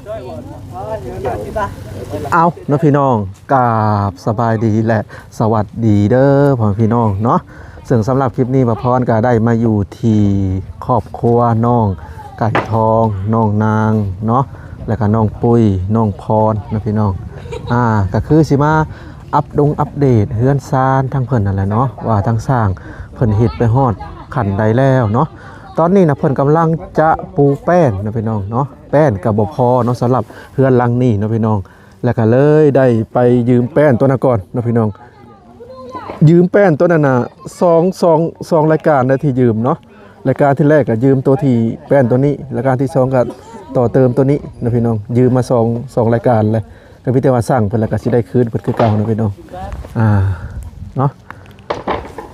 ເອົາເນາະພີ່ນ້ອງ ກາບສະບາຍດີ ແລະ ສະຫວັດດີເດີພໍ່ແມ່ພີ່ນ້ອງເນາະ. ເຊິ່ງສຳລັບຄລິບນີ້ ບ່າວພອນກໍໄດ້ມາຢູ່ທີ່ຄອບຄົວນ້ອງໄກ່ທອງ ນ້ອງນາງເນາະ ແລ້ວກໍນ້ອງປຸ້ຍ ນ້ອງພອນເນາະພີ່ນ້ອງ. ອາ ກໍຄືຊິມາອັບດົງອັບເດດເຮືອນຊານທາງເພິ່ນນັ້ນແຫຼະເນາະ ວ່າທາງຊ່າງເພິ່ນເຮັດໄປຮອດຂັ້ນໃດແລ້ວເນາະ. ຕອນນີ້ນະ ເພິ່ນກຳລັງຈະປູແປ້ນເນາະພີ່ນ້ອງເນາະ. ແປ້ນກໍບໍ່ພໍເນາະ ສຳລັບເຮືອນຫຼັງນີ້ເນາະພີ່ນ້ອງ. ແລ້ວກໍເລີຍໄດ້ໄປຢືມແປ້ນຕົວນັ້ນກ່ອນເນາະພີ່ນ້ອງ. ຢືມແປ້ນຕົວນັ້ນນະ ສອງ ສອງ ສອງລາຍການໄດ້ທີ່ຢືມເນາະ. ລາຍການທີແລກກໍຢືມຕົວທີ່ແປ້ນຕົວນີ້ ລາຍການທີສອງກໍຕໍ່ເຕີມຕົວນີ້ເນາະພີ່ນ້ອງ. ຢືມມາສອງ ສອງລາຍການແລ້ວ ກໍມີແຕ່ວ່າສັ່ງເພິ່ນ ແລ້ວກໍຊິໄດ້ຄືນເພິ່ນຄືເກົ່າເນາະພີ່ນ້ອງ. ອ່າ ເນາະ.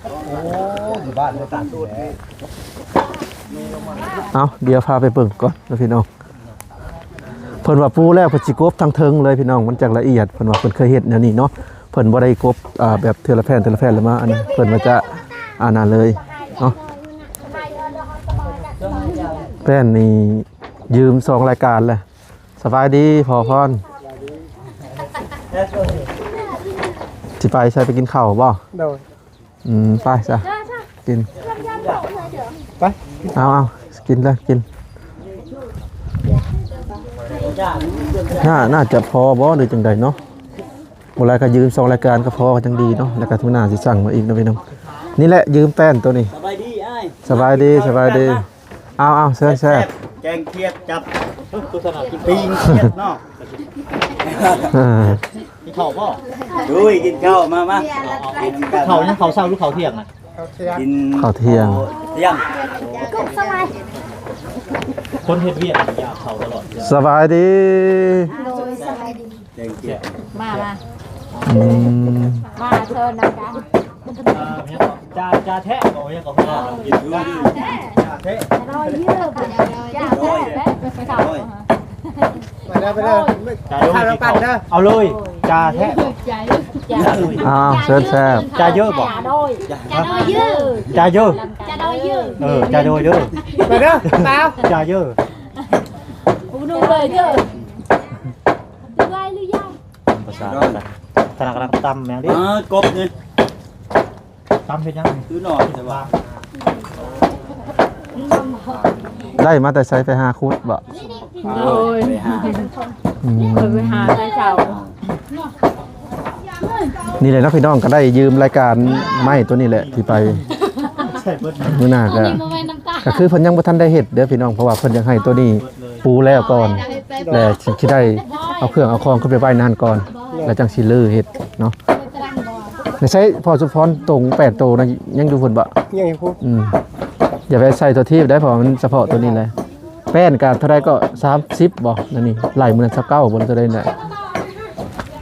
ໂອ້ ຢູ່ບ້ານເຮົາຕາກແດດ. ເອົາ ດຽວພາໄປເບິ່ງກ່ອນເນາະພີ່ນ້ອງ. ເພິ່ນວ່າປູແລ້ວເພິ່ນຊິກົບທາງເທິງເລີຍພີ່ນ້ອງ ມັນຈັ່ງລະອຽດ. ເພິ່ນວ່າເພິ່ນເຄີຍເຮັດແນວນີ້ເນາະ ເພິ່ນບໍ່ໄດ້ກົບ ອ່າ ແບບເທື່ອລະແຜ່ນ ເທື່ອລະແຜ່ນ ແລ້ວມາອັນນີ້ ເພິ່ນວ່າຈະອັນນັ້ນເລີຍເນາະ. ແປ້ນນີ້ຢືມສອງລາຍການແລ້ວ. ສະບາຍດີພໍ່ພອນ ຊິໄປໃສ ໄປກິນເຂົ້າບໍ່? ໂດຍ. ອືມ ໄປຊະ ກິນ ໄປ ເອົາ ເອົາ ກິນເລີຍ ກິນ. ໜ້າ ໜ້າຈະພໍບໍ່ ຫຼືຈັ່ງໃດເນາະ? ບໍ່ຫຼາຍກໍຢືມສອງລາຍການກໍພໍ ກໍຈັ່ງດີເນາະ. ແລ້ວກໍມື້ໜ້າຊິສັ່ງມາອີກເນາະພີ່ນ້ອງ. ນີ້ແຫຼະ ຢືມແປ້ນໂຕນີ້. ສະບາຍດີອ້າຍ. ສະບາຍດີ ສະບາຍດີ. ເອົາໆ ເຊີນແຊບ ແກງຂຽດກັບປີ້ງຂຽດເນາະ. ເອີ ກິນເຂົ້າບໍ່? ໂດຍ ກິນເຂົ້າ ມາ ມາ. ເຂົ້າຫຍັງ? ເຂົ້າເຊົ້າຫຼືເຂົ້າທ່ຽງນະ? ເຂົ້າທ່ຽງ ກິນເຂົ້າທ່ຽງ ເຂົ້າທ່ຽງ. ຄົນເຮັດວຽກຢາກເຂົ້າຕະຫຼອດ. ສະບາຍດີ ໂດຍ ສະບາຍດີ. ແກງຂຽດ ມາ ມາ ອືມ ມາເຊີນນຳກັນ. ອ່າ ຫຍັງເກາະ ຈາ ຈາແທະ ເວົ້າຫຍັງເກາະ ເອີ ຈາແທະ ຈາແທະ ຈາໂດຍ ຈາແທະ ໂດຍ ໂດຍ ໄປເດີ ໄປເດີ ຈາໂດຍ ເຂົ້ານຳກັນເດີ ເອົາເລີຍ ຈາແທະ ຈາໂດຍ. ອ້າວ ເຊີນແຊບ. ຈາເຢີບໍ່? ຈາໂດຍ ຈາໂດຍເຢີ ຈາເຢີ ຈາໂດຍເຢີ ເອີ ຈາໂດຍເດີ້ ໄປເດີ ສາວ ຈາເຢີ ກູໜູເລີຍເດີ້. ໄວຫຼືຍັງ? ພາສາໄທ ທະນາກຳລັງຕຳຫຍັງນີ້? ອ່າ ກົບນີ້ ຕຳເຮັດຫຍັງນີ້? ຄືໜໍ່ແຕ່ວ່າ ໄດ້ມາແຕ່ໃສ? ໄປຫາຂຸດບໍ່? ໂດຍ ໄປຫາ ອືມ ເພິ່ນໄປຫາແຕ່ເຊົ້າ. ນີ້ແຫຼະເນາະພີ່ນ້ອງ ກໍໄດ້ຢືມລາຍການໄມ້ຕົວນີ້ແຫຼະ ທີ່ໄປ ໃສ່ເບິດ ມື້ໜ້າກໍ ກໍຄືເພິ່ນຍັງບໍ່ທັນໄດ້ເຮັດເດີ້ພີ່ນ້ອງ ເພາະວ່າເພິ່ນຢາກໃຫ້ຕົວນີ້ປູແລ້ວກ່ອນ ແລ້ວຊິໄດ້ເອົາເຄື່ອງເອົາຂອງຂຶ້ນໄປໄວ້ໃນຫັ້ນກ່ອນ ແລ້ວຈັ່ງຊິເລີ່ມເຮັດເນາະ. ແລ້ວໃຊ້ພໍ່ສົມພອນຕົງແປດໂຕນະ ຍັງຢູ່ພຸ້ນບໍ່? ຍັງຢູ່ພຸ້ນ. ອືມ ຢ່າໄປໃສ່ຕົວທີບໄດ້ ເພາະວ່າມັນສະເພາະຕົວນີ້ແຫຼະ. ແປ້ນກະເທົ່າໃດກໍ ສາມສິບ ບໍ່? ອັນນີ້ໄລ່ມື້ນັ້ນ ຊາວເກົ້າ ບໍ່ ເທົ່າໃດນະ.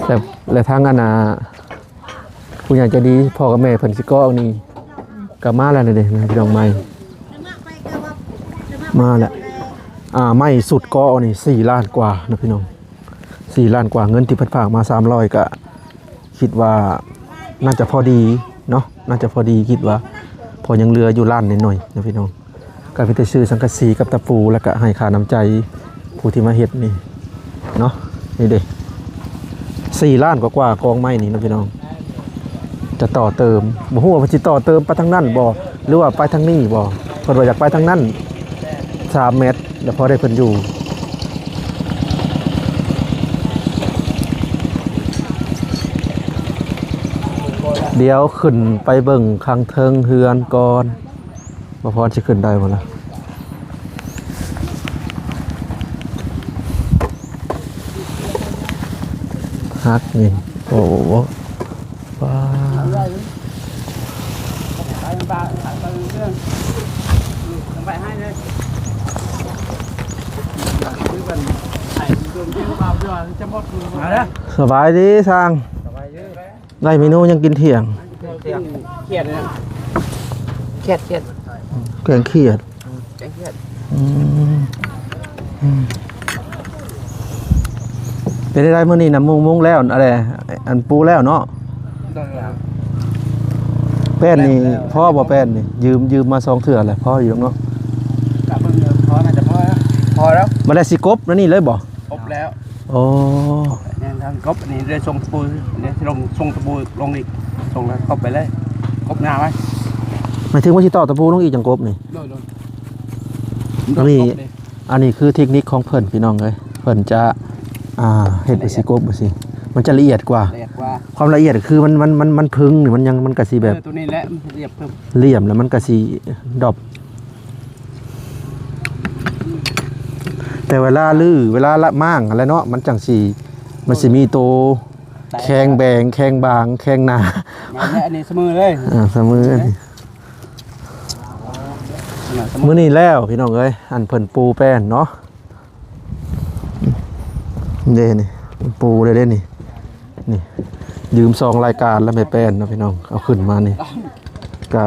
ແລ້ວ ແລ້ວທາງອັນນ່າ ຜູ້ໃຫຍ່ໃຈດີ ພໍ່ກັບແມ່ເພິ່ນຊິເກາະນີ້ ກໍມາແລ້ວນີ້ເດ້ ພີ່ນ້ອງ ໄມ້ ມາແລ້ວ. ອ່າ ໄມ້ສຸດເກາະນີ້ ສີ່ລ້ານກວ່ານະ ພີ່ນ້ອງ ສີ່ລ້ານກວ່າ. ເງິນທີ່ເພິ່ນຝາກມາ ສາມຮ້ອຍ ກໍຄິດວ່າໜ້າຈະພໍດີເນາະ ໜ້າຈະພໍດີ ຄິດວ່າພໍຍັງເຫຼືອຢູ່ລ້ານໜ້ອຍໆນະ ພີ່ນ້ອງ. ກໍມີແຕ່ຊື້ສັງກະສີກັບຕະປູ ແລ້ວກໍໃຫ້ຄ່ານ້ຳໃຈຜູ້ທີ່ມາເຮັດນີ້ເນາະ. ນີ້ເດ້ ສີ່ລ້ານກວ່າໆ ກອງໄມ້ນີ້ເນາະ ພີ່ນ້ອງ. ຈະຕໍ່ເຕີມ ບໍ່ຮູ້ວ່າເພິ່ນຊິຕໍ່ເຕີມໄປທາງນັ້ນບໍ່ ຫຼືວ່າໄປທາງນີ້ບໍ່. ເພິ່ນວ່າຢາກໄປທາງນັ້ນ ສາມແມັດ ແລ້ວພໍໄດ້ເພິ່ນຢູ່. ດຽວຂຶ້ນໄປເບິ່ງຂ້າງເທິງເຮືອນກ່ອນ. ບໍ່ພອນຊິຂຶ້ນໄດ້ບໍ່ລະ? ຮັກນີ້ ໂອ້ ວ້າ ສະບາຍດີຊ່າງ. ໄດ້ເມນູຫຍັງກິນທ່ຽງ? ຂຽດ ຂຽດ ຂຽດ ແກງຂຽດ ແກງຂຽດ. ອືມ ອືມ ເປັນໄດ້ມື້ນີ້ນະ ມຸງ ມຸງແລ້ວ ອັນ ອັນປູແລ້ວເນາະ? ແປ້ນນີ້ພໍບໍ່? ແປ້ນນີ້ ຢືມ ຢືມມາສອງເທື່ອແລ້ວ ພໍຢູ່ດອກເນາະ? ກະເບິ່ງຢູ່ ພໍ ໜ້າຈະພໍແລ້ວ ພໍແລ້ວ. ບັດແລ້ວຊິກົບແນວນີ້ເລີຍບໍ່? ກົບ ແລ້ວ ໂອ້ ແມ່ນທາງກົບ ອັນນີ້ໄດ້ສົ່ງຕະປູ ອັນນີ້ລົງ ສົ່ງຕະປູລົງອີກ ສົ່ງແລ້ວກົບໄປເລີຍ ກົບໜ້າໄວ້ ໝາຍເຖິງວ່າຊິຕອກຕະປູລົງອີກຈັ່ງກົບນີ້ ໂດຍໆ ອັນນີ້ ອັນນີ້ຄືເທັກນິກຂອງເພິ່ນພີ່ນ້ອງເອີຍ ເພິ່ນຈະ ອ່າ ເຮັດແບບຊີ້ ກົບແບບຊີ້ ມັນຈະລະອຽດກວ່າ ລະອຽດກວ່າ ຄວາມລະອຽດຄືມັນ ມັນ ມັນ ມັນພຶງນີ້ ມັນຍັງ ມັນກະຊິແບບ ເອີ ໂຕນີ້ແຫຼະ ມັນລຽບເພີ່ມ ລຽບແລ້ວມັນກະຊິດອບ ແຕ່ເວລາຮື້ ເວລາລະມ້າງຫັ້ນແຫຼະເນາະ ມັນຈັ່ງຊິ ມັນຊິມີໂຕແຂງແບງ ແຂງບາງ ແຂງໜາ ແມ່ນແຫຼະ ອັນນີ້ສະເໝີເລີຍ ອ່າ ສະເໝີ ມື້ນີ້ແລ້ວພີ່ນ້ອງເອີຍ ອັນເພິ່ນປູແປ້ນເນາະ ເດ້ນີ້ ປູເດ້ນີ້ ນີ້ ຢືມສອງລາຍການແລ້ວ ແມ່ແປ້ນເນາະພີ່ນ້ອງ ເອົາຂຶ້ນມານີ້ ກະ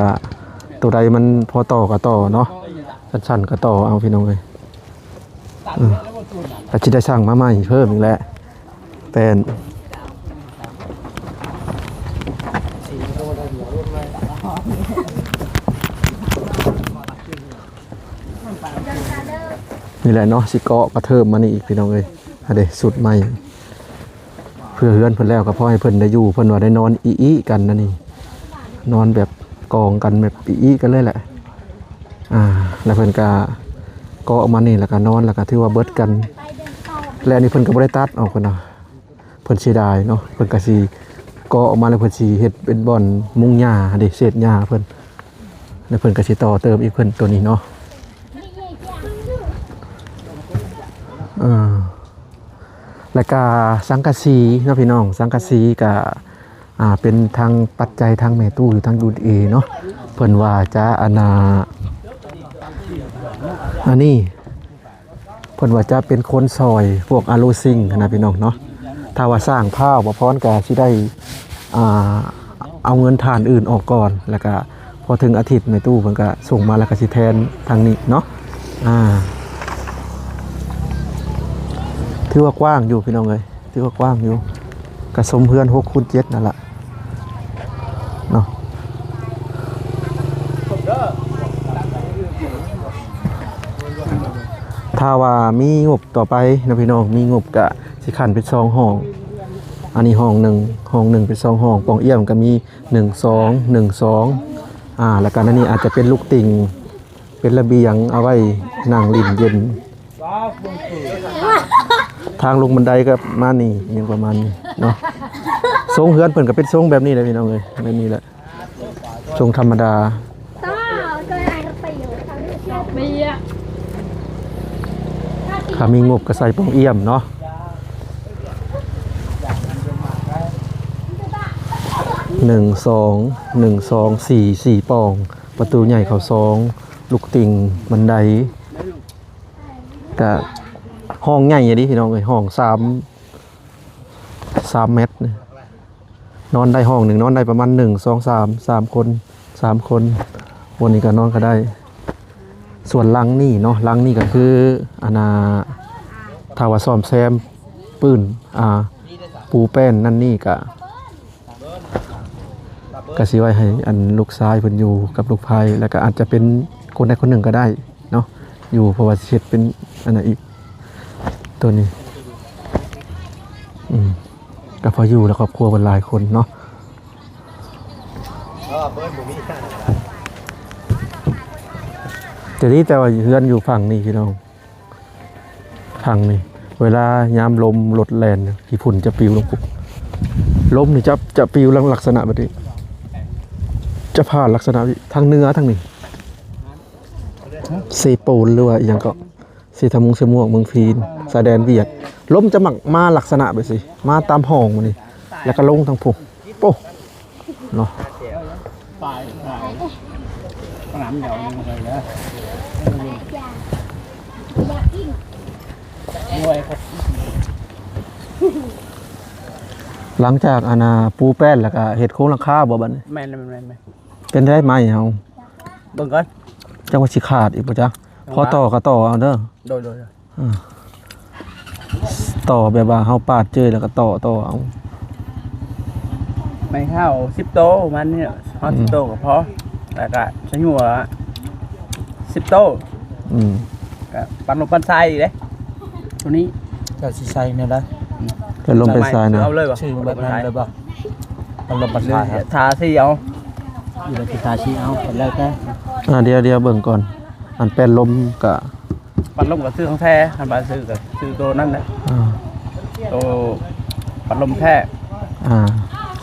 ໂຕໃດມັນພໍຕໍ່ກະຕໍ່ເນາະ ສັ້ນໆກະຕໍ່ເອົາພີ່ນ້ອງເອີຍ ອື ກະຊິໄດ້ສັ່ງມາໃໝ່ເພີ່ມອີກແຫຼະ ແປ້ນ ນີ້ແຫຼະເນາະ ຊິເກາະກະເທີບມານີ້ອີກພີ່ນ້ອງເອີຍ ອັນເດ ຊຸດໃໝ່ ເພື່ອເຮືອນເພິ່ນແລ້ວ ກໍພໍໃຫ້ເພິ່ນໄດ້ຢູ່ ເພິ່ນວ່າໄດ້ນອນອີໆກັນນະນີ້ ນອນແບບກອງກັນແບບອີໆກັນເລີຍແຫຼະ ອ່າ ແລ້ວເພິ່ນກໍເກາະມານີ້ ແລ້ວກໍນອນ ແລ້ວກໍຖືວ່າເບິດກັນ ແລະ ອັນນີ້ເພິ່ນກໍບໍ່ໄດ້ຕັດອອກ ເພິ່ນວ່າ ເພິ່ນເສຍດາຍເນາະ ເພິ່ນກໍຊິເກາະອອກມາ ແລ້ວເພິ່ນຊິເຮັດເປັນບ່ອນມຸງຫຍ້າເດ້ ເສດຫຍ້າເພິ່ນ ແລ້ວເພິ່ນກໍຊິຕໍ່ເຕີມອີກ ເພິ່ນໂຕນີ້ເນາະ ເອີ ແລ້ວກະສັງກະສີເນາະພີ່ນ້ອງ ສັງກະສີກະ ອ່າ ເປັນທາງປັດໄຈທາງແມ່ຕູ້ຢູ່ທາງຢູເອເນາະ ເພິ່ນວ່າຈະ ອັນນ່າ ອັນນີ້ ເພິ່ນວ່າຈະເປັນຄົນຊ່ອຍພວກອາໂລຊິງຫັ້ນນະພີ່ນ້ອງເນາະ ຖ້າວ່າສ້າງພ້າວ ບໍ່ພອນກະຊິໄດ້ ອ່າ ເອົາເງິນທ່ານອື່ນອອກກ່ອນ ແລ້ວກະ ພໍເຖິງອາທິດແມ່ຕູ້ເພິ່ນກະສົ່ງມາ ແລ້ວກະຊິແທນທາງນີ້ເນາະ ອ່າ ຖືວ່າກວ້າງຢູ່ພີ່ນ້ອງເອີຍ ຖືວ່າກວ້າງຢູ່ ກະສົມເຮືອນຫົກຄູນເຈັດນັ້ນລະເນາະ ຖ້າວ່າມີງົບຕໍ່ໄປເນາະພີ່ນ້ອງ ມີງົບກະຊິຂັ້ນເປັນສອງຫ້ອງ ອັນນີ້ຫ້ອງໜຶ່ງ ຫ້ອງໜຶ່ງເປັນສອງຫ້ອງ ປ່ອງອ່ຽມກະມີ ໜຶ່ງສອງ ໜຶ່ງສອງ ອ່າ ແລ້ວກະໃນນີ້ອາດຈະເປັນລູກຕິ່ງ ເປັນລະບຽງເອົາໄວ້ນັ່ງຫຼິ້ນເຢັນ ທາງລົງບັນໄດກໍມານີ້ ຫຍັງປະມານນີ້ເນາະ ຊົງເຮືອນເພິ່ນກໍເປັນຊົງແບບນີ້ແຫຼະພີ່ນ້ອງເອີຍ ແບບນີ້ແຫຼະ ຊົງທຳມະດາ ຖ້າມີງົບກໍໃສ່ປ່ອງອ່ຽມເນາະ ໜຶ່ງສອງ ໜຶ່ງສອງ ສີ່ ສີ່ປ່ອງ ປະຕູໃຫຍ່ເຂົ້າສອງ ລູກຕິ່ງ ບັນໄດ ກະຫ້ອງໃຫຍ່ເດພີ່ນ້ອງເອີຍ ຫ້ອງສາມ ສາມແມັດ ນອນໄດ້ຫ້ອງໜຶ່ງ ນອນໄດ້ປະມານ ໜຶ່ງ ສອງ ສາມ ສາມຄົນ ສາມຄົນ ບ່ອນນີ້ກະນອນກະໄດ້ ສ່ວນຫຼັງນີ້ເນາະ ຫຼັງນີ້ກະຄື ອັນນ່າ ຖ້າວ່າສ້ອມແຊມ ປືນ ອ່າ ປູແປ້ນນັ້ນນີ້ກະ ກະຊິໄວ້ໃຫ້ອັນລູກຊາຍເພິ່ນຢູ່ກັບລູກໃພ້ ແລ້ວກະອາດຈະເປັນຄົນໃດຄົນໜຶ່ງກະໄດ້ເນາະ ຢູ່ ເພາະວ່າຊິເຮັດເປັນອັນນັ້ນອີກ ໂຕນີ້ ອືມ ກະພໍຢູ່ແລ້ວ ຄອບຄົວເພິ່ນຫຼາຍຄົນເນາະ ແຕ່ນີ້ ແຕ່ວ່າເຮືອນຢູ່ຝັ່ງນີ້ພີ່ນ້ອງ ທາງນີ້ ເວລາຍາມລົມລົດແລ່ນ ຂີ້ຝຸ່ນຈະປິວລົງພຸ້ນ ລົມນີ້ຈະ ຈະປິວລັກສະນະແບບນີ້ ຈະຜ່ານລັກສະນະນີ້ ທາງເໜືອທາງນີ້ ເຊໂປນ ຫຼືວ່າອີ່ຫຍັງເກາະ ເຊທະມຸງ ເຊມ່ວງ ເມືອງພີນ ຊາຍແດນຫວຽດ ລົມຈະມັກມາລັກສະນະແບບຊີ້ ມາຕາມຮ່ອງໝູ່ນີ້ ແລ້ວກໍລົງທາງພຸ້ນ ໂອ້ ເນາະ ຫຼັງຈາກອັນນ່າປູແປ້ນແລ້ວກະເຮັດໂຄງຫຼັງຄາບໍ່ບັດນີ້? ແມ່ນໆໆ ເປັນໄດໄມ້ເຮົາ? ເບິ່ງກ່ອນ ຈັກວ່າຊິຂາດອີກບໍ່ຈັກ ພໍຕໍ່ກໍຕໍ່ເອົາເດີ ໂດຍໆ ອ່າ ຕໍ່ແບບວ່າເຮົາປາດເຈີຍແລ້ວກໍຕໍ່ ຕໍ່ເອົາ ໄມ້ເຮົາສິບໂຕປະມານນີ້ ເຮົາ ອືມ ສິບໂຕກໍພໍ ແລ້ວກໍຊະຫຍວດສິບໂຕ ອືມ ກໍປັນລົມປັນຊາຍອີກເດ້ ໂຕນີ້ ເຈົ້າຊິໃສ່ແນວໃດ? ແລ້ວລົມໄປໃສ່ນະ ເອົາເລີຍບໍ່? ຊື້ແບບນັ້ນເລີຍບໍ່? ເອົາລົມໄປໃສ່ ທາສີເອົາ ຢູ່ແລ້ວຊິທາສີເອົາ ແລ້ວແຕ່. ອ່າ ດຽວໆ ເບິ່ງກ່ອນ ອັນແປ້ນລົມກະ ປັດລົມກໍຊື້ຂອງແທ້ ຄັນວ່າຊື້ກໍຊື້ໂຕນັ້ນແຫຼະ. ອ່າ ໂຕປັດລົມແທ້. ອ່າ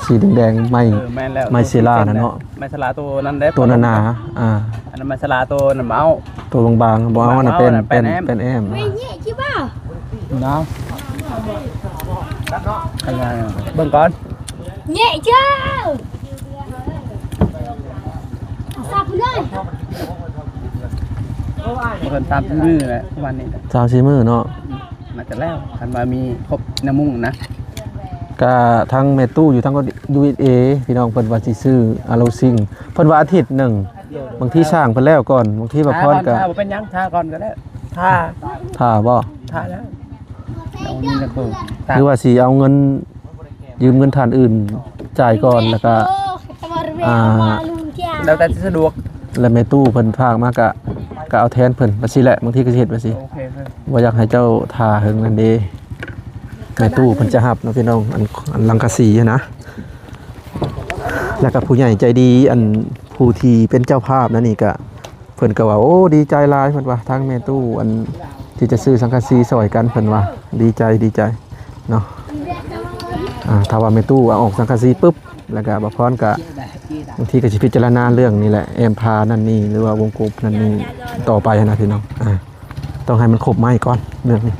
ສີແດງໆ ໄມ້ ເອີ ແມ່ນແລ້ວ ໄມ້ເຊລານະເນາະ ໄມ້ເຊລາໂຕນັ້ນແຫຼະ ໂຕໜາໆ. ອ່າ ອັນນັ້ນໄມ້ເຊລາໂຕນັ້ນບໍ່ເອົາ ໂຕບາງໆ ບໍ່ເອົາ ອັນນັ້ນແປ້ນ ແປ້ນແອ້ມ ແປ້ນແອ້ມ. ເນາະ ເບິ່ງກ່ອນ. ເຍະເຈົ້າ ສັບເລີຍ ເພິ່ນສາມສີ່ມື້ແຫຼະ ປະມານນີ້ ສາມສີ່ມື້ເນາະ ອືມ ໜ້າຈະແລ້ວ ຄັນວ່າມີຄົບນ້ຳມຸງນະ. ກະທາງແມ່ຕູ້ຢູ່ທາງ ຢູເອສເອ ພີ່ນ້ອງ ເພິ່ນວ່າຊິຊື້ອາໂລຊິງ ເພິ່ນວ່າອາທິດໜຶ່ງ ບາງທີຊ່າງເພິ່ນແລ້ວກ່ອນ ບາງທີວ່າພອນກະ ຖ້າກ່ອນ ຖ້າ ບໍ່ເປັນຫຍັງ ຖ້າກ່ອນກໍໄດ້ ຖ້າ ຖ້າບໍ່ ຖ້າແລ້ວ ເອົາເງິນຈາກຜູ້ ຫຼືວ່າຊິເອົາເງິນ ຢືມເງິນທ່ານອື່ນຈ່າຍກ່ອນ ແລ້ວກະ ອ່າ ແລ້ວແຕ່ສະດວກ ແລ້ວແມ່ຕູ້ເພິ່ນຝາກມາກະ ກະເອົາແທນເພິ່ນ ວ່າຊີ້ແຫຼະ ບາງທີກໍຊິເຮັດວ່າຊີ້. ໂອເຄ ບໍ່ຢາກໃຫ້ເຈົ້າຖ້າເຫິງນັ້ນເດ້ ແມ່ຕູ້ເພິ່ນຈະຮັບເນາະພີ່ນ້ອງ ອັນ ອັນສັງກະສີຫັ້ນນະ ແລ້ວກະຜູ້ໃຫຍ່ໃຈດີ ອັນຜູ້ທີ່ເປັນເຈົ້າພາບນັ້ນນີ້ກະ ເພິ່ນກໍວ່າ ໂອ້ ດີໃຈຫຼາຍ ເພິ່ນວ່າ ທາງແມ່ຕູ້ ອັນທີ່ຈະຊື້ສັງກະສີຊ່ອຍກັນ ເພິ່ນວ່າ ດີໃຈ ດີໃຈເນາະ. ອ່າ ຖ້າວ່າແມ່ຕູ້ເອົາອອກສັງກະສີປຶບ ແລ້ວກະບ່າວພອນກະ ບາງທີກໍຊິພິຈາລະນາເລື່ອງນີ້ແຫຼະ ແອ້ມຜານັ້ນນີ້ ຫຼືວ່າວົງກົບນັ້ນນີ້ຕໍ່ໄປຫັ້ນນະພີ່ນ້ອງ. ອ່າ ຕ້ອງໃຫ້ມັນຄົບໄມ້ກ່ອນເລື່ອງນີ້.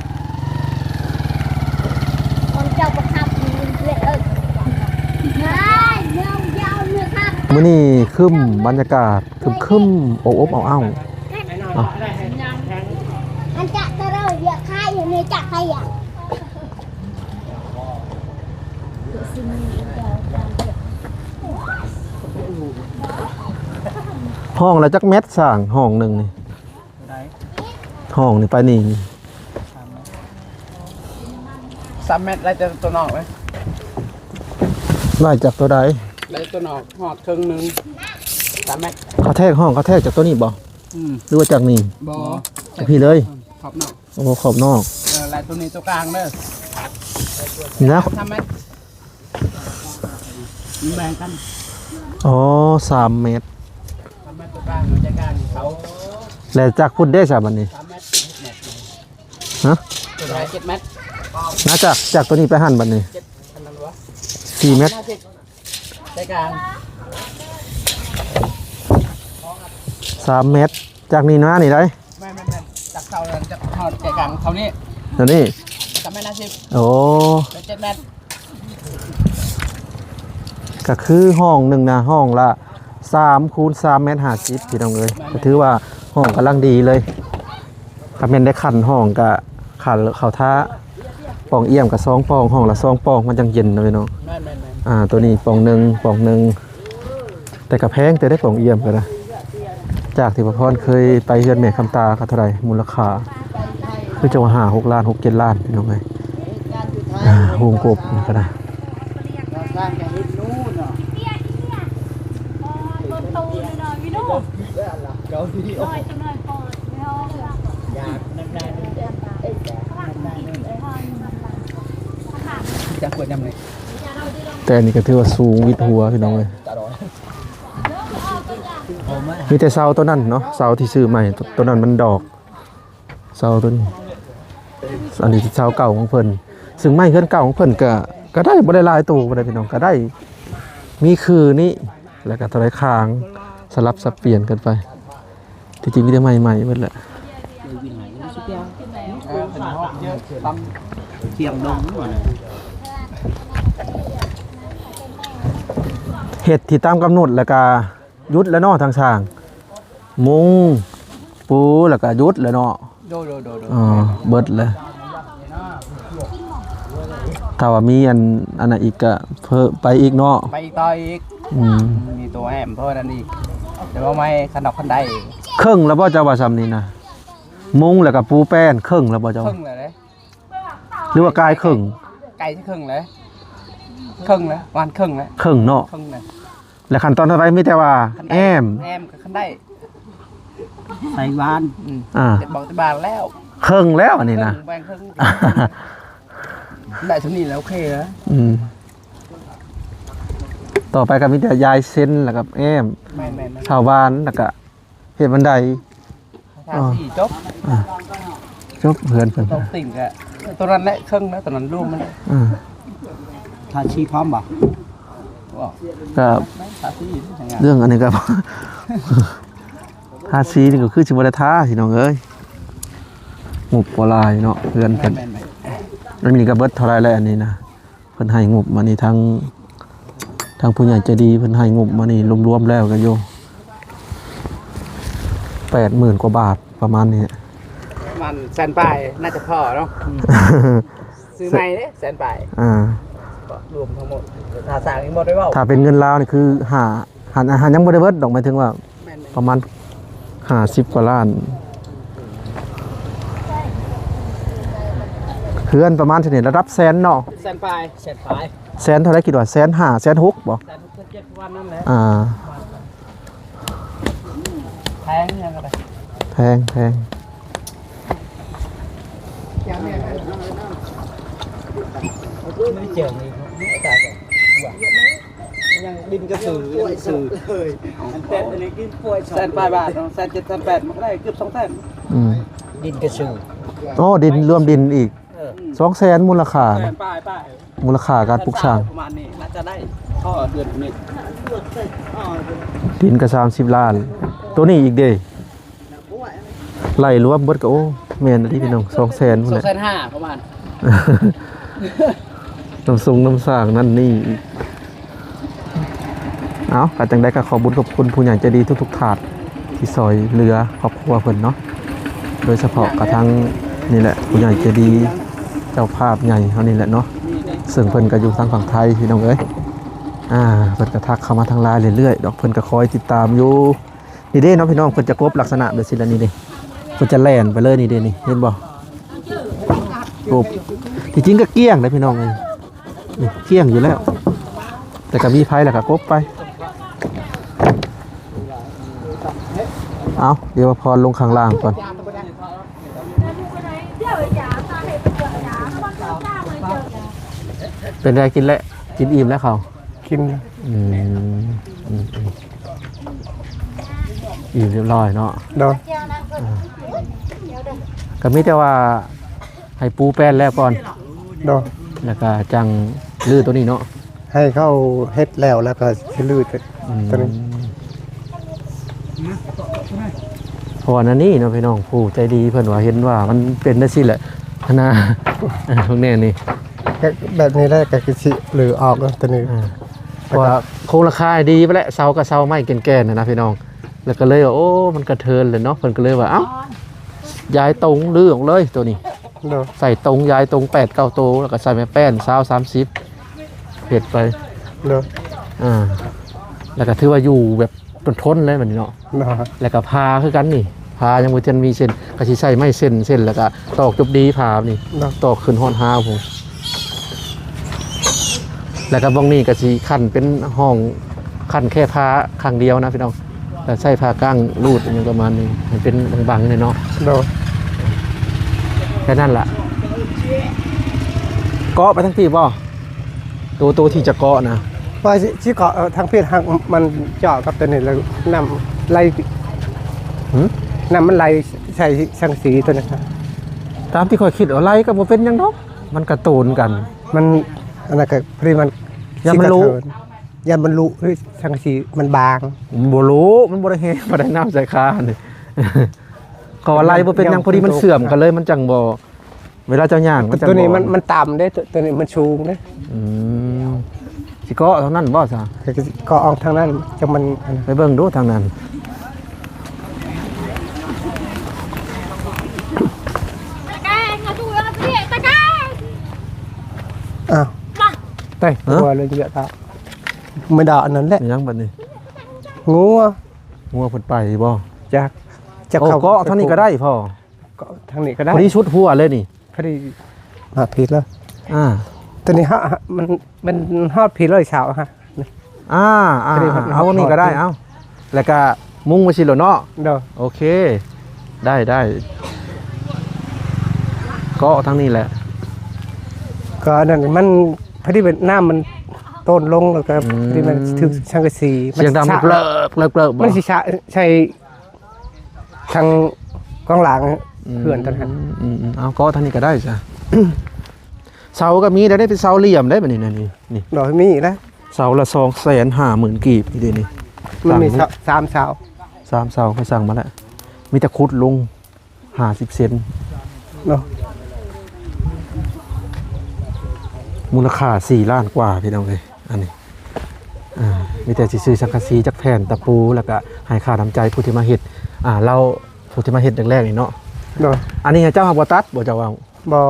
ມື້ນີ້ຄຶ້ມ ບັນຍາກາດຄຶ້ມໆ ອົບໆ ເອົ້າໆ ເນາະ. ຫ້ອງລະຈັກແມັດຊ່າງ ຫ້ອງໜຶ່ງນີ້? ຫ້ອງນີ້ໄປນີ້ ສາມແມັດ ໄລ່ຈາກຕົວນອກເລີຍ. ໄລ່ຈາກຕົວໃດ? ໄລ່ຕົວນອກຮອດເຄິ່ງໜຶ່ງ ສາມແມັດ. ເຂົາແທກຫ້ອງ ເຂົາແທກຈາກຕົວນີ້ບໍ່? ອືມ ຫຼືວ່າຈາກນີ້? ບໍ່ ຈາກພີ້ເລີຍ. ອືມ ຂອບນອກ. ໂອ້ ຂອບນອກ. ເອີ ໄລ່ຕົວນີ້ຕົວກາງເດີ ນີ້ນະ ສາມແມັດ. ມັນແບ່ງກັນ. ອໍ ສາມແມັດ ສາມແມັດຕົວກາງ ມັນຈະກາງເຂົາ. ແລ້ວຈາກພຸ້ນເດ້ຊະບັດນີ້? ສາມແມັດ. ຮະ? ຕົວໃດເຈັດແມັດ. ນະ ຈາກ ຈາກຕົວນີ້ໄປຫັ້ນບັດນີ້? ເຈັດ ອັນນັ້ນວະ ສີ່ແມັດ. ໃຈກາງ ສາມແມັດ ຈາກນີ້ມານີ້ໄດ໋. ແມ່ນໆໆ ຈາກເສົານັ້ນຈະຮອດໃຈກາງເສົານີ້ ຕົວນີ້ ສາມແມັດຫ້າສິບ. ໂອ້ ເຈັດແມັດ. ກໍຄືຫ້ອງໜຶ່ງນະ ຫ້ອງລະສາມຄູນສາມແມັດຫ້າສິບ ພີ່ນ້ອງເອີຍ. ແມ່ນໆ ກໍຖືວ່າຫ້ອງກຳລັງດີເລີຍ. ຄັນແມ່ນໄດ້ຂັ້ນຫ້ອງກະ ຂາເຂົ້າຖ້າ ປ່ອງອ່ຽມກະສອງປ່ອງ ຫ້ອງລະສອງປ່ອງ ມັນຈັ່ງເຢັນເນາະພີ່ນ້ອງ. ແມ່ນໆໆ ອ່າ ໂຕນີ້ປ່ອງໜຶ່ງ ປ່ອງໜຶ່ງ ແຕ່ກະແພງແຕ່ໄດ້ປ່ອງອ່ຽມກະໄດ້. ຈາກທີ່ບ່າວພອນເຄີຍໄປເຮືອນແມ່ຄຳຕາ ກະເທົ່າໃດ ມູນລະຄ່າ ຄືຈະວ່າຫ້າຫົກລ້ານ ຫົກເຈັດລ້ານ ພີ່ນ້ອງເອີຍ. ອ່າ ໂຮງກົບນີ້ກະໄດ້. ແຕ່ອັນນີ້ກໍຖືວ່າສູງວິດຫົວ ພີ່ນ້ອງເອີຍ. ມີແຕ່ເສົາໂຕນັ້ນເນາະ ເສົາທີ່ຊື້ໃໝ່ ໂຕນັ້ນມັນດອກ. ເສົາໂຕນີ້ ອັນນີ້ເສົາເກົ່າຂອງເພິ່ນ ຊຶ່ງໄມ້ເຮືອນເກົ່າຂອງເພິ່ນກະ ກະໄດ້ບໍ່ໄດ້ຫຼາຍໂຕປານໃດພີ່ນ້ອງ ກະໄດ້ມີຄືນີ້ ແລ້ວກະເທົ່າໃດຄາງ ສະຫຼັບສັບປ່ຽນກັນໄປ. ທີ່ຈິງມີແຕ່ໄມ້ໃໝ່ໝົດແຫຼະ. ເຮັດທີ່ຕາມກຳນົດແລ້ວກະ ຢຸດແລ້ວເນາະ ທາງຊ່າງ ມຸງ ປູ ແລ້ວກະຢຸດແລ້ວເນາະ. ໂດຍໆໆໆ ອໍ ເບິດແລ້ວ. ຖ້າວ່າມີອັນ ອັນນັ້ນອີກກະເພີ່ມໄປອີກເນາະ ໄປອີກຕໍ່ອີກ. ອືມ ມີຕົວແອ້ມເພີ່ມນັ້ນອີກ ແຕ່ວ່າໄມ້ຄັນດອກຄັນໄດ. ເຄິ່ງແລ້ວບໍ່ ເຈົ້າວ່າຊ່ຳນີ້ນະ? ມຸງແລ້ວກະປູແປ້ນ ເຄິ່ງແລ້ວບໍ່ເຈົ້າ? ເຄິ່ງແລ້ວເດ້. ຫຼືວ່າກາຍເຄິ່ງ? ໃກ້ຊິເຄິ່ງແລ້ວ ເຄິ່ງແລ້ວ ປະມານເຄິ່ງແລ້ວ ເຄິ່ງເນາະ ເຄິ່ງແລ້ວ. ແລະຂັ້ນຕອນຕໍ່ໄປມີແຕ່ວ່າ ຄັນໄດ ແອ້ມ ແອ້ມກັບຄັນໄດ ໃສ່ບານ ອືມ ອ່າ ເຈັດບອກເຈັດບານແລ້ວ ເຄິ່ງແລ້ວອັນນີ້ນະ ເຄິ່ງ ແບ່ງເຄິ່ງ. ໄດ້ສ່ຳນີ້ແລ້ວໂອເຄແລ້ວ. ອືມ ຕໍ່ໄປກໍມີແຕ່ຢາຍເຊັນ ແລ້ວກໍແອ້ມ ແມ່ນໆໆ ເສົາບານ ແລ້ວກໍເຮັດບັນໄດ. ທາສີຈົບ ອ່າ ຈົບເຮືອນເພິ່ນ ຕ້ອງຕິ່ງກະ ຕົວນັ້ນແຫຼະເຄິ່ງນະ ຕົວນັ້ນລວມມັນ ອ່າ ທາສີພ້ອມບໍ່? ກໍທາສີ ເລື່ອງອັນນີ້ກໍ ທາສີນີ້ກໍຄືຊິບໍ່ໄດ້ທາ ພີ່ນ້ອງເອີຍ ງົບບໍ່ຫຼາຍເນາະ ເຮືອນເພິ່ນ. ແມ່ນໆໆ ອັນນີ້ກໍເບິດເທົ່າໃດແລ້ວ ອັນນີ້ນະ? ເພິ່ນໃຫ້ງົບມານີ້ ທາງ ທາງຜູ້ໃຫຍ່ໃຈດີເພິ່ນໃຫ້ງົບມານີ້ ລວມໆແລ້ວກໍຢູ່ແປດໝື່ນກວ່າບາດ ປະມານນີ້ ປະມານແສນປາຍ ໜ້າຈະພໍເນາະ. ອືມ ຊື້ໃໝ່ເດ້ ແສນປາຍ ອ່າ ລວມທັງໝົດ ຖ້າສ້າງນີ້ບໍ່ໄດ້ເວົ້າ ຖ້າເປັນເງິນລາວນີ້ຄືຫ້າ ຫາ ຫາຍັງບໍ່ໄດ້ເບິດດອກ ໝາຍເຖິງວ່າ ແມ່ນໆ ປະມານຫ້າສິບກວ່າລ້ານ. ເຮືອນປະມານເທົ່ານີ້ ລະດັບແສນເນາະ ແສນປາຍ ແສນປາຍ ແສນເທົ່າໃດ ຄິດວ່າແສນຫ້າ ແສນຫົກບໍ່? ແສນຫົກ ແສນເຈັດ ປະມານນັ້ນແຫຼະ. ອ່າ ແພງຫຍັງກໍໄດ້ ແພງ ແພງ. ຍັງດິນກະສື ຍັງດິນກະສື ແສນປາຍບາດເນາະ ແສນເຈັດ ແສນແປດ ມັນກໍໄດ້ເກືອບສອງແສນ. ອືມ ດິນກະສື ອໍ ດິນ ລວມດິນອີກ ເອີ ສອງແສນມູນລະຄ່າ ແສນປາຍ ປາຍ ມູນລະຄ່າການປຸກສ້າງ ປະມານນີ້ ໜ້າຈະໄດ້ພໍເດືອນນີ້ ດິນກໍສາມສິບລ້ານ ໂຕນີ້ອີກເດ້. ໄລ່ລວມເບິດກໍ ໂອ້ ແມ່ນອີ່ຫຼີພີ່ນ້ອງ ສອງແສນພຸ້ນແຫຼະ ສອງແສນຫ້າ ປະມານ ນຳຊົງນຳສ້າງນັ້ນນີ້. ເອົາ ກໍຈັ່ງໃດກໍຂອບບຸນຂອບຄຸນຜູ້ໃຫຍ່ໃຈດີທຸກໆທ່ານ ທີ່ຊ່ອຍເຫຼືອຄອບຄົວເພິ່ນເນາະ ໂດຍສະເພາະກະທັງນີ້ແຫຼະ ຜູ້ໃຫຍ່ໃຈດີ ເຈົ້າພາບໃຫຍ່ເຮົານີ້ແຫຼະເນາະ ເຊິ່ງເພິ່ນກໍຢູ່ທາງຝັ່ງໄທ ພີ່ນ້ອງເອີຍ. ອ່າ ເພິ່ນກໍທັກເຂົ້າມາທາງ LINE ເລື້ອຍໆດອກ ເພິ່ນກໍຄອຍຕິດຕາມຢູ່. ນີ້ເດ້ເນາະພີ່ນ້ອງ ເພິ່ນຈະກົບລັກສະນະແບບຊີ້ລະ ນີ້ເດ້ ເພິ່ນຈະແລ່ນໄປເລີຍ ນີ້ເດ້ ນີ້ເຫັນບໍ່ ກົບ. ທີ່ຈິງກໍກ້ຽງເດ້ພີ່ນ້ອງເອີຍ ນີ້ກ້ຽງຢູ່ແລ້ວ ແຕ່ກໍມີໄຟແລ້ວກໍກົບໄປ. ເອົາ ດຽວວ່າພອນລົງຂ້າງລ່າງກ່ອນ. ເປັນໃດ ກິນແລ້ວ ກິນອີ່ມແລ້ວເຂົາ? ກິນແລ້ວ. ອືມ ອືມໆ ອີ່ມຮຽບຮ້ອຍເນາະ. ໂດຍ. ອ່າ ກໍມີແຕ່ວ່າໃຫ້ປູແປ້ນແລ້ວກ່ອນ. ໂດຍ. ແລ້ວກໍຈັ່ງຮື້ໂຕນີ້ເນາະ. ໃຫ້ເຂົາເຮັດແລ້ວ ແລ້ວກໍຊິຮື້ ອືມ ໂຕນີ້. ເພາະວ່ານັ້ນນີ້ເນາະພີ່ນ້ອງ ຜູ້ໃຈດີເພິ່ນວ່າເຫັນວ່າມັນເປັນຈັ່ງຊີ້ແຫຼະຫັ້ນນະ ພວກແນ່ນີ້ ແບບນີ້ແຫຼະ ກໍຄືຊິຮື້ອອກໂຕນີ້. ອ່າ ເພາະວ່າໂຄງຫຼັງຄາດີໄປແລ້ວ ເສົາກໍເສົາໄມ້ແກ່ນໆຫັ້ນນະພີ່ນ້ອງ ແລ້ວກໍເລີຍວ່າ ໂອ້ ມັນກະເທີນແຫຼະເນາະ ເພິ່ນກໍເລີຍວ່າ ເອົ້າ ຍ້າຍຕົງຮື້ອອກເລີຍໂຕນີ້. ໂດຍ. ໃສ່ຕົງ ຍ້າຍຕົງແປດເກົ້າໂຕ ແລ້ວກໍໃສ່ໄມ້ແປ້ນຊາວ ສາມສິບ ເຮັດໄປ. ໂດຍ. ອ່າ ແລ້ວກໍຖືວ່າຢູ່ແບບ ຕົ້ນທົນເລີຍບັດນີ້ເນາະ. ໂດຍ. ແລ້ວກໍຜ່າຄືກັນນີ້ ຜ່າຍັງບໍ່ທັນມີເສັ້ນ ກໍຊິໃສ່ໄມ້ເສັ້ນ ເສັ້ນ ແລ້ວກໍຕອກຈົບດີ ຜ່ານີ້. ໂດຍ. ຕອກຂຶ້ນຮອດຮາວພຸ້ນ ແລ້ວກໍບ່ອນນີ້ກໍຊິຂັ້ນເປັນຫ້ອງ ຂັ້ນແຄ່ຜ້າຂ້າງດຽວນະພີ່ນ້ອງ ແລ້ວໃຊ້ຜ້າກ້າງຮູດຫຍັງປະມານນີ້ ໃຫ້ເປັນບັງໆນີ້ເນາະ. ໂດຍ. ແຄ່ນັ້ນລະ ເກາະໄປທາງພີ້ບໍ່? ໂຕ ໂຕທີ່ຈະເກາະນະ ວ່າຊິ ຊິເກາະ ເອີ ທາງພີ້ ທາງມັນເຈາະກັບໂຕນີ້ ແລ້ວນ້ຳໄຫຼ ຫື? ນ້ຳມັນໄຫຼໃສ່ສັງກະສີໂຕນີ້. ຕາມທີ່ຂ້ອຍຄິດເອົາໄຫຼກໍບໍ່ເປັນຫຍັງດອກ ມັນກະໂຕນກັນ ມັນ ອັນນັ້ນກໍພໍດີມັນ ຢ້ານມັນລຸ ຊິກະເທີນ ຢ້ານມັນລຸ ຫຼືສັງກະສີມັນບາງ. ບໍ່ລຸ ມັນບໍ່ໄດ້ແຮງປານໃດ ນ້ຳໃສ່ຄານີ້ ເຂົາວ່າໄຫຼບໍ່ເປັນຫຍັງ ພໍດີມັນເຊື່ອມກັນເລີຍ ມັນຈັ່ງບໍ່ ເວລາເຈົ້າຍ່າງມັນຈະ ໂຕນີ້ມັນ ບໍ່ ມັນຕ່ຳເດ້ ໂຕນີ້ມັນສູງເດ້. ອືມ ຊິເກາະທາງນັ້ນບໍ່ຊະ? ກໍຊິເກາະອອກທາງນັ້ນ ຈັ່ງມັນ ໄປເບິ່ງດູທາງນັ້ນ. ອ້າວ ໄປ ເອີ ວ່າເລີຍເຍາະຕາ ບໍ່ໄດ້ອັນນັ້ນແຫຼະ. ຫຍັງບັດນີ້? ງົວ ງົວເພິ່ນໄປບໍ່? ຈັກ ຈັກ ໂອ້ ເຂົາເກາະທາງນີ້ກໍໄດ້ພໍ່. ເກາະທາງນີ້ກໍໄດ້ ພໍດີສຸດຫົວເລີຍນີ້ ພໍດີຮອດພີ້ແລ້ວ. ອ່າ ໂຕນີ້ຮະ ມັນ ມັນຮອດພີ້ເລີຍເສົາຮະ. ອ່າ ອ່າ ເອົານີ້ກໍໄດ້ ເອົາ ແລ້ວກໍມຸງໄວ້ຊິໂລດເນາະ. ໂດຍ. ໂອເຄ ໄດ້ ໄດ້ ເກາະທາງນີ້ແຫຼະ. ກໍອັນນັ້ນມັນ ພໍດີວ່ານ້ຳມັນໂຕນລົງ ແລ້ວກໍ ອືມ ພໍດີມັນຖືກສັງກະສີ ມັນຊິສະ ເສີຍງດັງເລີກໆໆບໍ່? ມັນຊິສະ ໃສ່ທາງກອງຫຼັງ ອືມ ເຮືອນຕົວນັ້ນ ອືມໆ ເອົາກໍທາງນີ້ກໍໄດ້ຊະ. ເສົາກໍມີແລ້ວເດ້ ເປັນເສົາຫຼ່ຽມໄດ້ບັດນີ້ນະ ນີ້ ນີ້ ດອກມີແລ້ວ ເສົາລະສອງແສນຫ້າໝື່ນກີບ ນີ້ເດ້ນີ້ ມັນມີ ສາມເສົາ ສາມເສົາ ຂ້ອຍສັ່ງມາແລ້ວ ມີແຕ່ຂຸດລົງ ຫ້າສິບເຊັນເນາະ ມູນຄ່າສີ່ລ້ານກວ່າ ພີ່ນ້ອງເອີຍ. ອັນນີ້ ອ່າ ມີແຕ່ຊິຊື້ສັງກະສີຈັກແຜ່ນ ຕະປູ ແລ້ວກະໃຫ້ຄ່ານ້ຳໃຈຜູ້ທີ່ມາເຮັດ ອ່າ ລາວ ຜູ້ທີ່ມາເຮັດແລກໆນີ້ເນາະ. ໂດຍ ອັນນີ້ເຈົ້າຫາບໍ່ຕັດບໍ່ ເຈົ້າວ່າ? ບໍ່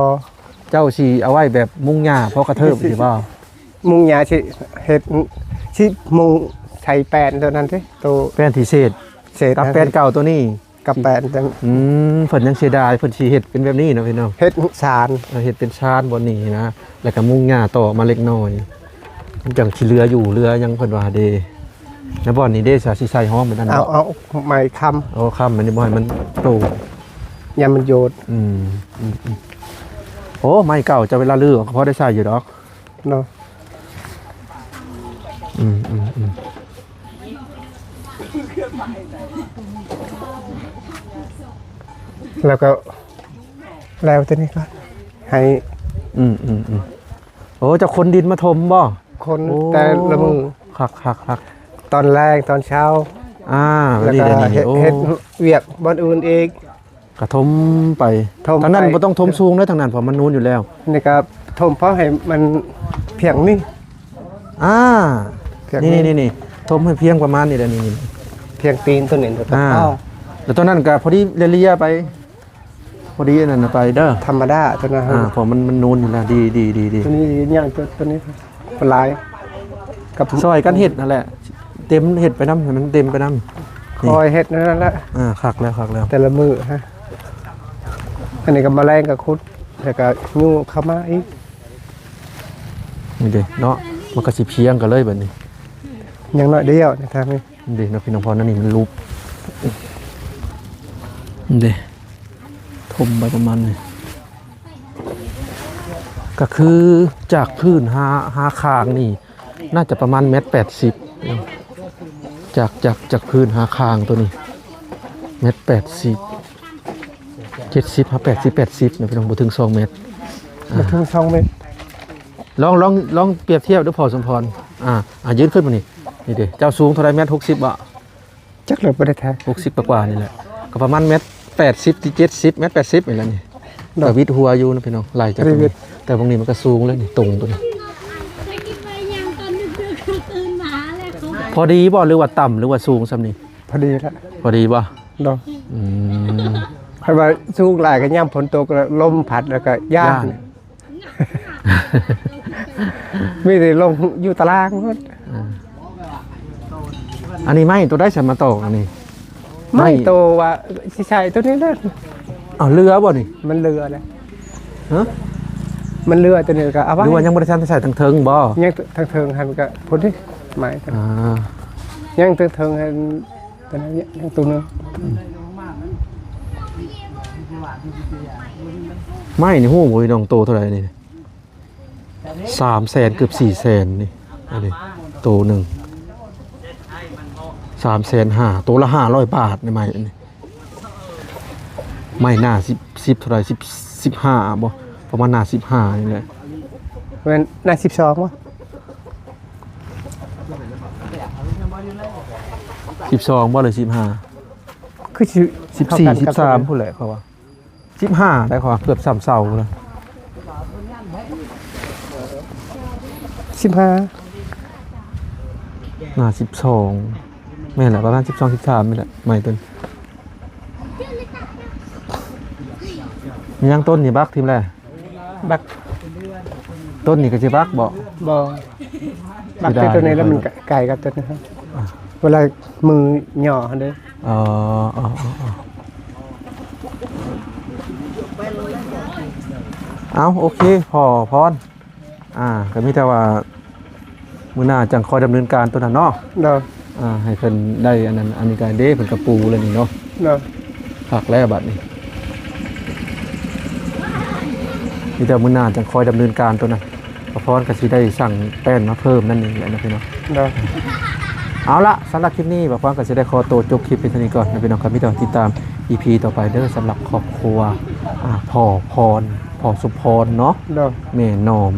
ເຈົ້າຊິເອົາໄວ້ແບບມຸງຫຍ້າພໍກະເທີບຊິບໍ່? ມຸງຫຍ້າຊິເຮັດ ຊິມຸງໃສ່ແປ້ນໂຕນັ້ນຕິ ໂຕແປ້ນທີ່ເສດ ເສດກັບແປ້ນເກົ່າໂຕນີ້ ກັບແປ້ນຈັ່ງ ອືມ ເພິ່ນຍັງເສຍດາຍ ເພິ່ນຊິເຮັດເປັນແບບນີ້ເນາະ ພີ່ນ້ອງ ເຮັດຊານ ເອີ ເຮັດເປັນຊານບ່ອນນີ້ນະ ແລ້ວກໍມຸງຫຍ້າຕໍ່ມາເລັກນ້ອຍ ມັນຈັ່ງຊິເຫຼືອຢູ່ເຫຼືອຫຍັງ ເພິ່ນວ່າເດ້. ແລ້ວບ່ອນນີ້ເດ້ ຊິໃສ່ຫ້ອງແບບນັ້ນ ເອົາ ບໍ່ ເອົາໄມ້ຄ້ຳ ເອົາຄ້ຳ ອັນນີ້ບໍ່ໃຫ້ມັນໂຕ ຢ້ານມັນໂຍດ ອືມ ອືມ ອືມ ໂອ້ ໄມ້ເກົ່າເຈົ້າ ເວລາຮື້ກໍພໍໄດ້ໃຊ້ຢູ່ດອກ ເນາະ ອືມ ອືມ ອືມ ແລ້ວກໍ ແລ້ວຕົວນີ້ກໍໃຫ້ ອືມ ອືມ ອືມ ໂອ້ ເຈົ້າຂົນດິນມາຖົມບໍ່? ຂົນ ໂອ້ ແຕ່ລະມື້ ຄັກໆໆ ຕອນແລງ ຕອນເຊົ້າ ອ່າ ແລ້ວກໍ ນີ້ແຫຼະ ນີ້ ເຮັດ ໂອ້ ເຮັດວຽກບ່ອນອື່ນອີກ ກະຖົມໄປ ຖົມໄປ ທາງນັ້ນບໍ່ຕ້ອງຖົມສູງເດີ ທາງນັ້ນ ເພາະມັນນູນຢູ່ແລ້ວ ນີ້ກະຖົມພໍໃຫ້ມັນພຽງນີ້ ອ່າ ພຽງນີ້ ນີ້ ນີ້ ຖົມໃຫ້ພຽງປະມານນີ້ແຫຼະ ນີ້ ນີ້ ພຽງຕີນຕົວນີ້ ອ່າ ແລ້ວຕົວນັ້ນກະພໍດີເລຍໆໄປ ພໍດີອັນນັ້ນນະໄປເດີ ທຳມະດາຕົວນັ້ນ ອ່າ ເພາະມັນ ມັນນູນຢູ່ແລ້ວ ດີ ດີ ດີ ດີ ຕົວນີ້ຍ່າງຕົວ ຕົວນີ້ ຫຼາຍ ກັບ ຊ່ອຍກັນເຮັດນັ້ນແຫຼະ ເຕັມ ເຮັດໄປນຳ ໃຫ້ມັນເຕັມໄປນຳ ຄ່ອຍເຮັດນັ້ນແຫຼະ ອ່າ ຄັກແລ້ວ ຄັກແລ້ວ ແຕ່ລະມື້ຮະ ອັນນີ້ກໍມາແລງກໍຂຸດ ແລ້ວກໍຍູ້ເຂົ້າມາອີກ ນີ້ເດ້ເນາະ ມັນກໍຊິພຽງກັນເລີຍບັດນີ້ ຍັງໜ້ອຍດຽວນະ ທາງນີ້ ນີ້ເດ້ເນາະ ພີ່ນ້ອງ ເພາະອັນນີ້ມັນຫຼຸບ ນີ້ເດ້ ຖົມໄປປະມານນີ້ ກໍຄືຈາກພື້ນຫາ ຫາຄາງນີ້ ໜ້າຈະປະມານແມັດແປດສິບ ຈາກ ຈາກ ຈາກພື້ນຫາຄາງໂຕນີ້ ແມັດແປດສິບ ເຈັດສິບຫາແປດສິບ ແປດສິບນະ ພີ່ນ້ອງ ບໍ່ເຖິງສອງແມັດ ອ່າ ບໍ່ເຖິງສອງແມັດ ລອງ ລອງ ລອງປຽບທຽບດູ ພໍ່ສົມພອນ ອ່າ ອ່າ ຢືນຂຶ້ນມານີ້ ນີ້ເດ້ ເຈົ້າສູງເທົ່າໃດ ແມັດຫົກສິບບໍ່? ຈັກແລ້ວ ບໍ່ໄດ້ຖ່າຍ ຫົກສິບກວ່າໆນີ້ແຫຼະ ກໍປະມານແມັດແປດສິບ ເຈັດສິບ ແມັດແປດສິບນີ້ແຫຼະນີ້ ເນາະ ກໍວິດຫົວຢູ່ນະພີ່ນ້ອງ ໄລ່ຈາກ ແຕ່ວ່າງນີ້ມັນກໍສູງເລີຍນີ້ ຕົງຕົວນີ້ ພໍດີບໍ່ ຫຼືວ່າຕ່ຳ ຫຼືວ່າສູງສ່ຳນີ້? ພໍດີແລ້ວ ພໍດີບໍ່? ເນາະ ອືມ ຄັນວ່າສູງຫຼາຍກໍຍາມຝົນຕົກ ແລ້ວລົມພັດ ແລ້ວກໍຢ້ານ ຢ້ານ ມີແຕ່ລົງຢູ່ຕາລາງພຸ້ນ ອ່າ ອັນນີ້ໄມ້ຕົວໃດສະມາຕອກອັນນີ້? ໄມ້ ໄມ້ ໂຕວ່າຊິໃຊ້ຕົວນີ້ແຫຼະ ເອົາເຫຼືອບໍ່ນີ້? ມັນເຫຼືອແລ້ວ ຮະ ມັນເຫຼືອຕົວນີ້ກໍເອົາໄວ້ ຫຼືວ່າຍັງບໍ່ໄດ້ທັນໃຊ້ທາງເທິງບໍ່? ຍັງທາງເທິງຫັ້ນກໍພຸ້ນເດ້ ໄມ້ ອ່າ ຍັງທາງເທິງຫັ້ນ ຕົວນັ້ນເນຍ ຕົວໜຶ່ງ ໄມ້ນີ້ຮູ້ບໍ່ພີ່ນ້ອງ ໂຕເທົ່າໃດນີ້? ສາມແສນ ເກືອບສີ່ແສນນີ້ ອັນນີ້ໂຕໜຶ່ງ ສາມແສນຫ້າ ໂຕລະຫ້າຮ້ອຍບາດນີ້ ໄມ້ອັນນີ້ ໄມ້ໜ້າສິບ ສິບເທົ່າໃດ ສິບ ສິບຫ້າບໍ່ ປະມານໜ້າສິບຫ້ານີ້ແຫຼະ ແມ່ນໜ້າສິບສອງບໍ່? ສິບສອງບໍ່ ຫຼື ສິບຫ້າ? ຄືຊິ ສິບສີ່ ສິບສາມພຸ້ນແຫຼະ ເຂົາວ່າ ສິບຫ້າໄດ້ ເຂົາວ່າເກືອບສ່ຳເສົາພຸ້ນແຫຼະ ສິບຫ້າ ໜ້າສິບສອງ ແມ່ນແຫຼະ ປະມານສິບສອງ ສິບສາມນີ້ແຫຼະ ໄມ້ຕົ້ນ ຍັງຕົ້ນນີ້ບັກຖິ້ມແລ້ວ ບັກ ຕົ້ນນີ້ກໍຊິບັກບໍ່? ບໍ່ ບັກແຕ່ຕົວນີ້ແລ້ວມັນໄກກັບຕົວນີ້ ອ່າ ເວລາມືຫຍໍ້ຫັ້ນເດ້ ອໍ ອໍ ອໍ ອໍ ເອົາ ໂອເຄ ພໍ່ພອນ ອ່າ ກໍມີແຕ່ວ່າ ມື້ໜ້າຈັ່ງຄ່ອຍດຳເນີນການຕົວນັ້ນເນາະ ໂດຍ ອ່າ ໃຫ້ເພິ່ນໄດ້ອັນນັ້ນ ອັນນີ້ກໍເດ້ ເພິ່ນກໍປູແລ້ວນີ້ເນາະ ໂດຍ ຄັກແລ້ວບັດນີ້ ເຈົ້າມື້ໜ້າຈັ່ງຄ່ອຍດຳເນີນການໂຕນັ້ນ ປະພອນກໍຊິໄດ້ສັ່ງແປ້ນມາເພີ່ມນັ້ນເອງແຫຼະເນາະພີ່ນ້ອງ. ໂດຍ ເອົາລະ ສຳລັບຄລິບນີ້ປະພອນກໍຊິໄດ້ຂໍໂຕຈົບຄລິບພຽງເທົ່ານີ້ກ່ອນເນາະພີ່ນ້ອງ. ກໍມີແຕ່ຕິດຕາມອີພີຕໍ່ໄປເດີ ສຳລັບຄອບຄົວ ອ່າ ພໍ່ພອນ ພໍ່ສົມພອນເນາະ. ໂດຍ ແມ່ໜອມ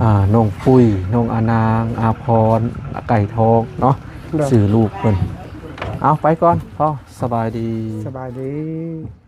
ອ່າ ນ້ອງປຸ້ຍ ນ້ອງອານາງ ອາພອນ ໄກ່ທອງເນາະ. ໂດຍ ຊື່ລູກເພິ່ນ. ເອົາ ໄປກ່ອນ ພໍ່ ສະບາຍດີ ສະບາຍດີ.